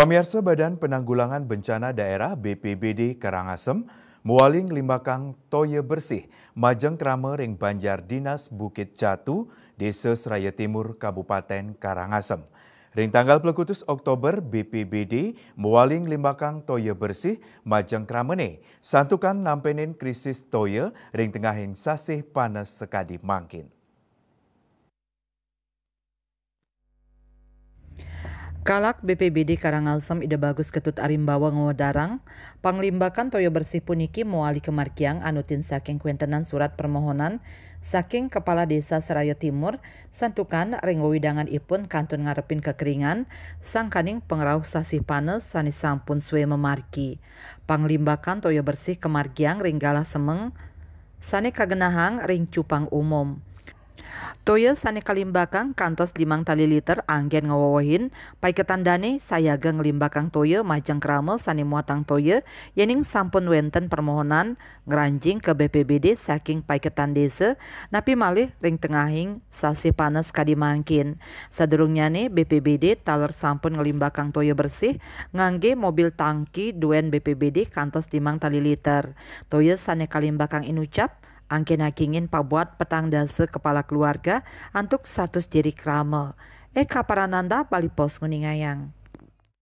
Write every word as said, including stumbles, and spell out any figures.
Pamiarsa, Badan Penanggulangan Bencana Daerah B P B D Karangasem mawali nglimbakang toya bersih majeng krama ring Banjar Dinas Bukit Jatu, Desa Seraya Timur, Kabupaten Karangasem. Ring tanggal pelekutus Oktober, B P B D mawali nglimbakang toya bersih majeng kramane, santukan nampenin krisis toya ring tengahing sasih panes sakadi mangkin. Kalak B P B D Karangasem Ida Bagus Ketut Arimbawa ngwedarang, panglimbakan toya bersih puniki mawali kamargiang anutin saking kwentenan surat permohonan saking Kepala Desa Seraya Timur, santukan ring wewidangan ipun kantun ngarepin kekeringan, sangkaning pangrauh sasih panes sane sampun suwe mamargi. Panglimbakan toya bersih kamargiang ring galah semeng sane kagenahang ring cupang umum. Toya sane kalimbakang kantos limang tali liter anggen ngwewehin paiketan dane sayaga nglimbakang toya majeng krama sane muatang toya, yening sampun wenten permohonan ngranjing ka B P B D saking paiketan desa, napi malih ring tengahing sasih panes kadi mangkin. Sadurungnyane, B P B D taler sampun nglimbakang toya bersih ngangge mobil tangki duen B P B D kantos limang tali liter. Toya sane kalimbakang inucap anggen agingin pabuat petang dasa kepala keluarga antuk satus diri krama. Eka Parananda, Bali Post, nguningayang.